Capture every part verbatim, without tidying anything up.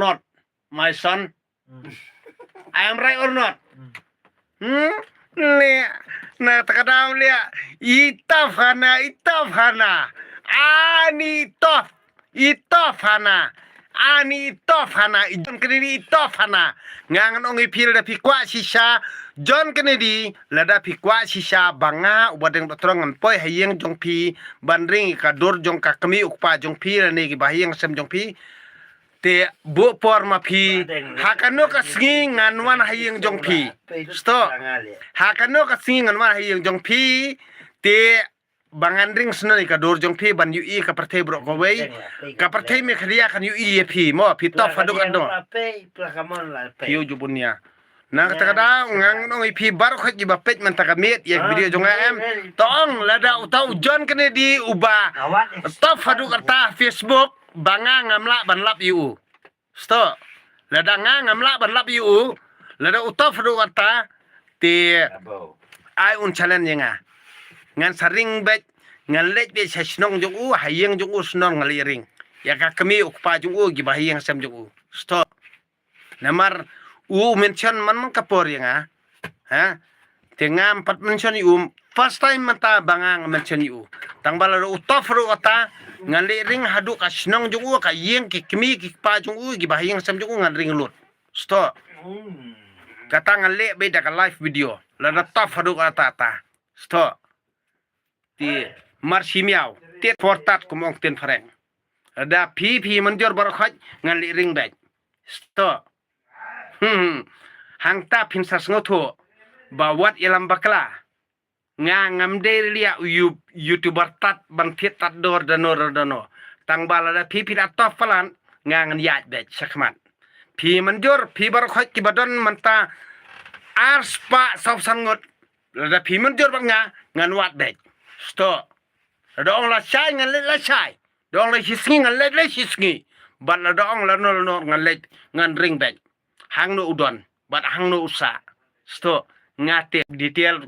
not, my son? I am right or not? Hmm? Leh, na kata ka daw leh, i tough hana, i tough hana. Ani tough, i tough hana. Ani i tough hana, i John Kennedy i tough hana. Nga ngan ong ïa phi lada phi kwah shisha, John Kennedy, lada phi kwah shisha ba nga Uba Deng Dohtdong ngan poi ha ïing jong phi ban ring ïa ka dur jong ka kmie u kpa jong phi lane ki bahaïing hasem jong phi. Te buh por ma phi, ha kano ka sngi ngan wan ha ïing jong phi. Stop. Ha kano ka sngi ngan wan ha ïing jong phi. Te ba ngan ring sngewbha ïa ka dur jong phi ban ïohi ka pyrthei baroh kawei. Ka pyrthei Meghalaya kan ïohi ïa phi mo, phi tough haduh katno. Phi ïoh ju bun ïa. Na kata ka daw nga ngan ong ïa phi baroh khoit kiba peit mynta ka miet ïa ka video jong nga em. To ong lada uta u John Kennedy uba tough haduh katta ha Facebook ba nga ngam lah ban lap ïa u. Stop. Lada nga ngam lah ban lap ïa u, lada u tough haduh katta, te ai un challenge ïa nga. Ngan sa ring beit, ngan leit beit sha shnong jong u, ha ïing jong u shnong ngan leit ring. Ïa ka kmie u kpa jong u, ki bahaïing hasem jong u. Stop. Namar u mention man man ka por ïa nga. Ha? Te ngam pat mention ïa u, first time mynta ba nga mention ïa u. Tang ba lada u tough ruh kata, ngan leit ring haduh ka shnong jong u, ka ïing ki kmie ki kpa jong u, ki bahaïing hasem jong u ngan ring lut. Stop. Kata ngan leh beit da ka live video. Lada tough haduh kata ta. Stop. Te mar shi miaw, tit for tat kum ong ktien phareng. Lada phi phi mynjur baroh khoit ngan leit ring beit. Stop. Hmm. Hangta phin sa sngewthuh ba wat ïalam bakla. Nga ngam dei leh u you-, YouTuber tat ban thied tat dur da no da no. Tang ba lada phi phi da tough palat nga ngan ïaid beit shakhmat. Phi mynjur phi baroh khoit kiba don mynta ar spah saw phew san ngut. Lada phi mynjur bad nga ngan wad beit. Stop. Lada ong lashai ngan leit lashai. Lada ong leit shisngi ngan leit leit shisngi. Bad lada ong lano lano ngan leit ngan ring beit. Hangno u don bad hangno u sah. Stop. Nga te detail,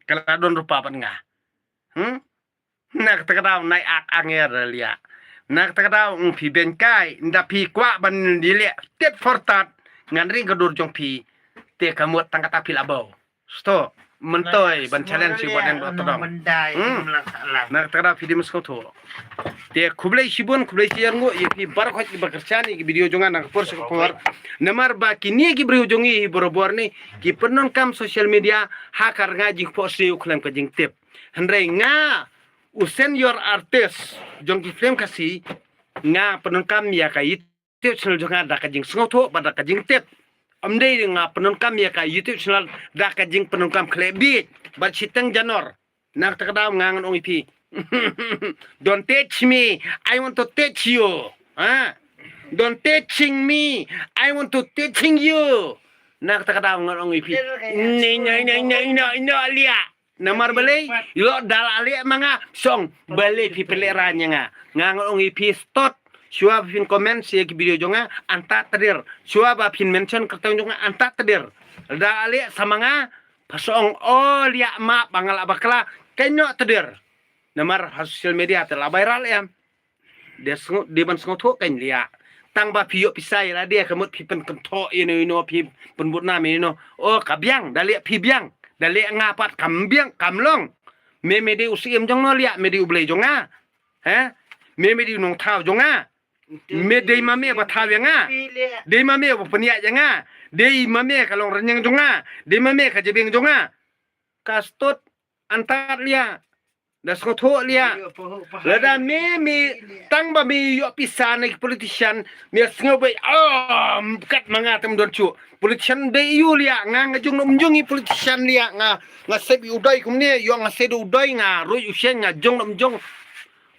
ka la don rupa bad nga. Hmm? Na kata ka daw nai ak anger leh. Na kata ka daw ong phi beiñ kai, nda phi kwah ban ïaleh tit for tat ngan ring ka dur jong phi. Te ka mut tang kata phi la bau. Stop. Myntoi ban challenge ïa u Bah Deng Dohtdong. Na kata ka daw phi dei ban sngewthuh. Te khublei shibun, khublei shihajar nguh ïa phi baroh khoit kiba kyrshan ïa ki video jong nga na ka por sha ka por. Namar ba kine ki briew jong ngi hi barabor ne ki pyndonkam social media ha ka rnga jingphohsniew khlem ka jingtip. Hynrei nga u senior artist jong ki film Khasi, nga pyndonkam ïa ka YouTube channel jong nga da ka jingsngewthuh bad da ka jingtip. Ym dei nga pyndonkam ïa ka YouTube channel da ka jingpyndonkam khleh bieit bad shiteng janor. Na kata ka daw nga ngan ong ïa phi. Don't teach me, I want to teach you. Ha? Don't teaching me, I want to teaching you. Na kata ka daw ngan ong ïa phi. Ni ni ni ni ni ni liah. Namar balei, ïoh da la leh ma nga, shong, balei phi pynlehrain ïa nga. Nga ngan ong ïa phi stot, shuwa ba phin comment sha ki video jong nga, anta tdir. Shuwa ba phin mention kyrteng jong nga, anta tdir. Da la leh sa ma nga, pha shong, o liah ma ba nga la bakla, kynnoh tdir. Namar ha social media te la viral em. Dei sngew, dei ban sngewthuh kein liah. Tang ba phi ïoh pisa ïa lade ka mut phi pynkynthoh ïa no ïa no, phi pynbud nam ïa no. O ka biang, da leh phi biang, da leh nga pat kam biang, kam long. Me me dei u Syiem jong no liah, me dei U Blei jong nga. He? Me me dei u nongthaw jong nga. Me dei ma me ba thaw ïa nga. Dei ma me ba pynïaid ïa nga. Dei ma me ka long rynïeng jong nga. Dei ma me ka jabieng jong nga. Ka stot, antad liah. Da sngewthuh liah. Lada me me tang ba me ïoh pisa na ki politician, me sngew beit, o, kat ma nga te ym don shuh. Politician beit ïa u liah, nga nga jong nop jong i politician liah, nga nga sep ïa u doi kumne, ïoh nga sep ïa u doi, nga ruh ïa u seng, nga jong nop jong.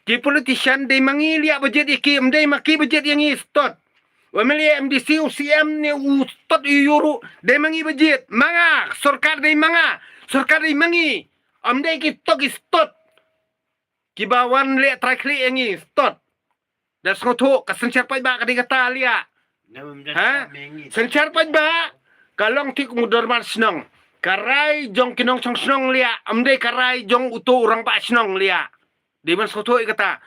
Ki politician dei ma ngi liah ba jied ïa ki, ym dei ma ki ba jied ïa ngi stot. U MLA, MDC, u CM ne u stot ïa u ruh, dei ma ngi ba jied, ma nga, sorkar dei ma nga, sorkar dei ma ngi. Ym dei ki tok ki stot. Kiba wan leh trai khlieh ïa ngi stot. Da sngewthuh ka synshar paidbah ka dei kata liah. Ha? Synshar paidbah ka long thik kum u dorbar shnong. Ka rai jong ki nongshong shnong liah, ym dei ka rai jong uto u rangbah shnong liah. Dei ban sngewthuh ïa kata.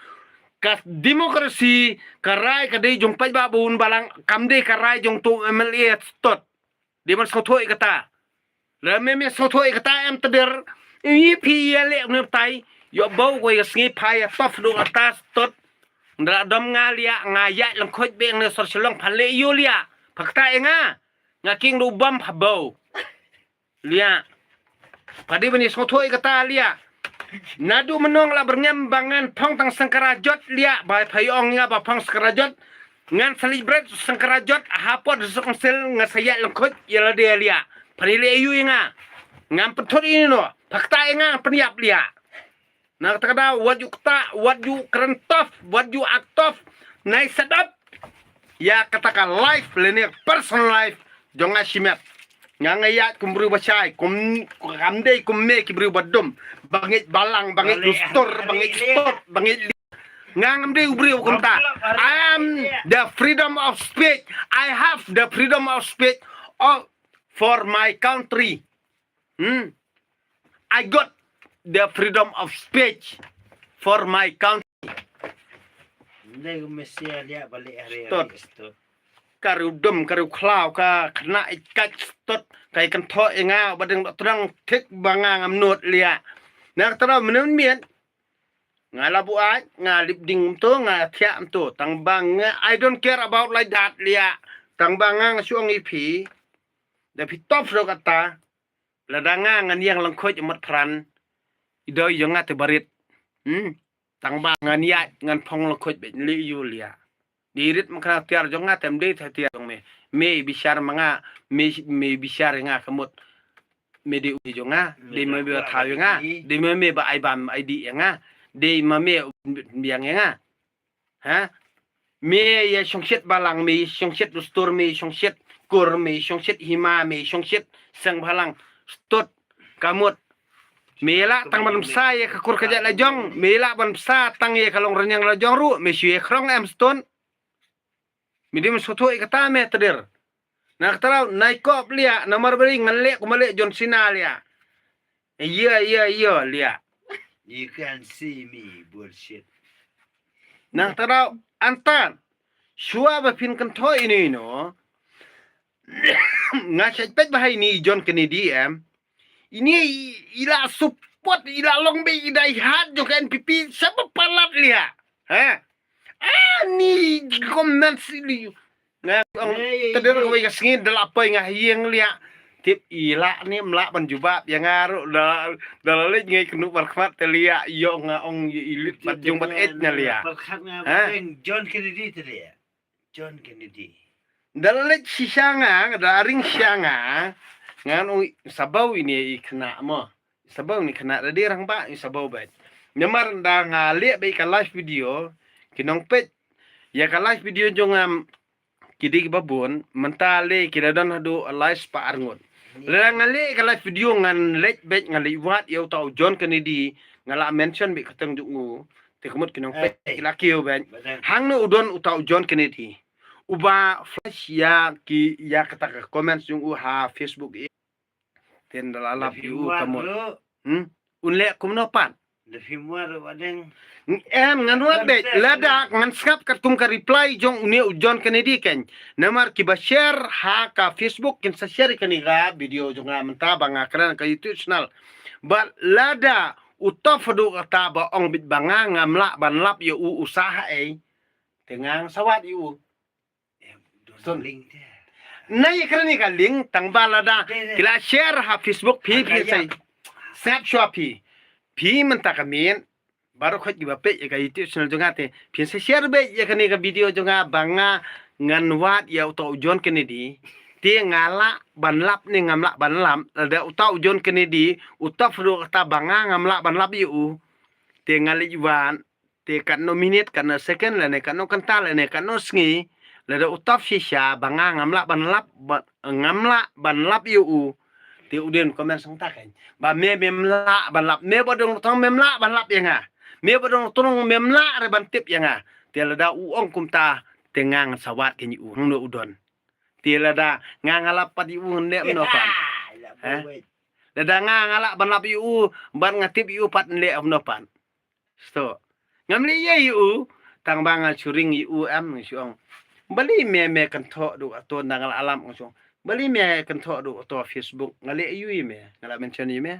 Ka democracy, ka rai ka dei jong paidbah bun balang, kam dei ka rai jong uto u M L A stot. Dei ban sngewthuh ïa kata. Lada me me sngewthuh ïa kata em Tdir. Ïa phi ïa leh kumne batai. Ïoh bau ko ïa sngi pha ïa tough haduh katta stot. Nda la dom nga liah, nga ïaid lyngkhuid beit hangne sor Shillong, phan leh ïa u liah. Pha kata ïa nga. Nga king du bam pha bau. Liah. Pha dei ban ïa sngewthuh ïa kata liah. Naduh mynno nga la byrngem ba ngan phong tang sengkara jot liah, ba pha ïa ong nga ba phong sengkara jot. Ngan celebrate sengkara jot ha pdeng District Council, nga sa ïaid lyngkhuid ïa lade liah. Phan ïa leh aïu ïa nga. Ngam pynthut ïa no. Pha kata ïa nga, pynïap liah. Na kata ka daw, wat ju kata, wat ju kren tough, wat ju act tough. Nai shut up. Ïa kata ka life lane personal life jong nga shimet. Nga nga ïaid kum briew ba shai, kum, kam dei kum me ki briew ba dum, ba ngeit balang, ba ngeit dustur, ba ngeit stot, ba ngeit li-, nga ngam dei u briew kumta. I am the freedom of speech. I have the freedom of speech of, for my country. Hmm. I got the freedom of speech for my country. Ndai ku Messi liah balik hari. Stot. Hari stot. Ka riew dum, ka riew khlaw, ka khynnah i kait stot, ka i kynthoh ïa nga ba dang dok trang thik ba nga ngam nud liah. Na ka tara mynne miet. Nga la buaid, nga lip ding mto, nga thiah mto. Tang ba nga, I don't care about like that liah. Tang ba nga nga shu ong ïa phi. Da phi tough ruh kata. Lada nga ngan ïeng lyngkhuid ïa mut phran. I doi jong nga te barit. Hmm. Tang ba ngan ïaid ngan phong lyngkhuid beit, leh ïa u liah. Dei rit ma ka tiar jong nga te ym dei te tiar jong me. Me bishar ma nga, me, me bishar ïa nga ka mut. Me dei u jong nga, dei ma me ba thaw ïa nga, dei ma me ba ai bam ai dih ïa nga, dei ma me u biang ïa nga. Ha? Me ïa shongshit balang, me ïa shongshit dustur, me ïa shongshit kur, me ïa shongshit hima, me ïa shongshit seng balang. Stot, ka mut. Me ïa lah tang ban bsa ïa ka kur ka jait la jong, me ïa lah ban bsa tang ïa ka long rynïeng la jong ruh, me shu ïa khrong em ston. Me dei ban sngewthuh ïa kata me Tdir. Na kata daw, nai kop liah, namar ba dei ngan leh kumba leh John Cena liah. Ïa, ïa, ïa, liah. You can see me, bullshit. Na kata daw, antan. Shuwa ba phin kynthoh ine ino. Nga shait peit ba ha ine i John Kennedy em. Ine i, i la support, i la long beit i die hard jong ka N P P, sa ba palat liah. Ha? Ani comment si liu. Nga ong, Tdir kawei ka sngi da la poi nga ha ïing liah. Tip i lah ne ym lah ban jubab ïa nga ruh da, da la leit ngi kynduh barkhmat te liah ïoh nga ong ïa i lit bad jong bad eit na liah. Ha? John Kennedy te liah. John Kennedy. Da la leit shisha nga, da ring shisha nga. Ngan ong sabau ine i khynnah mo. Sabau ni khynnah da dei rangbah ni sabau bad. Namar da nga leh bad ka live video, ki nongpeit. Ïa ka live video jong nga ki dei kiba bun, mynta leh ki la don haduh lai spah arngut. Lada nga leh ka live video ngan leit bad nga leit wad ïa uta u John Kennedy, nga la mention bad ka teng jong u, te ka mut ki nongpeit ki la kiew bad. Hangno u don uta u John Kennedy. Uba flash ïa ki ïa kata ka comments jong u ha Facebook. Ten da la lap ïa u ka mut. Hmm? Un leh kumno pat. Em ngan wad bad lada ngan sngap katkum ka reply jong une u John Kennedy ken. Namar kiba share ha ka Facebook kin sa share kane ka video jong nga mynta ba nga kren ka YouTube channel. Bad lada u tough haduh kata ba ong beit ba nga ngam lah ban lap ïa u u sa ha ei. Te nga ngan sa wad ïa u. Sun. Na ïa kren ïa ka link tang ba lada ki la share ha Facebook phi phi sai. Sngap shuwa phi. Phi mynta ka miet baroh khoit kiba peit ïa ka YouTube channel jong nga te phin sa share beit ïa kane ka video jong nga ba nga ngan wad ïa uta u John Kennedy. Te nga lah ban lap ne ngam lah ban lap, lada uta u John Kennedy u tough ruh kata ba nga ngam lah ban lap ïa u. Te nga leit wad te katno minit, katno second, lane katno kynta, lane katno sngi, lada u tough shisha ba nga ngam lah ban lap, ba, ngam lah ban lap ïa u. Te u dei comment sngewta ken. Ba me mem lah ban lap, me ba dang tong mem lah ban lap ïa nga. Me ba dang tong mem lah re ban tip ïa nga. Te lada u ong kumta, te nga ngan sa wad ken ïa u, hangno u don. Te lada nga nga lap pat ïa u ngan leh kumno pat. Lada nga nga lah ban lap ïa u, ban nga tip ïa u pat ngan leh kumno pat. Sto. Ngam leh ïa u, Tang ba nga shu ring ïa u em, nga shu ong, balei me me kynthoh duh ato, nda nga la alam, nga shu ong, balei me kynthoh duh ato Facebook, nga leh ïa u ïa me, nga la mention ïa me,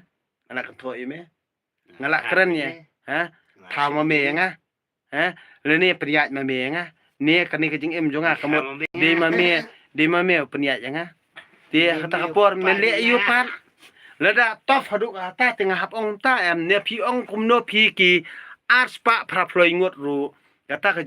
nga la kynthoh ïa me, nga la kren ïa, ha? Thaw ma me ïa nga, ha? Lane pynïaid ma me ïa nga, ne kane ka jingim jong nga ka mut dei ma me, dei ma me pynïaid ïa nga. Te kata ka por men leh ïa u pat. Lada tough haduh kata te nga hap ong ta em, ne phi ong kumno phi ki arspah phraphloi ngut ruh. Kata ka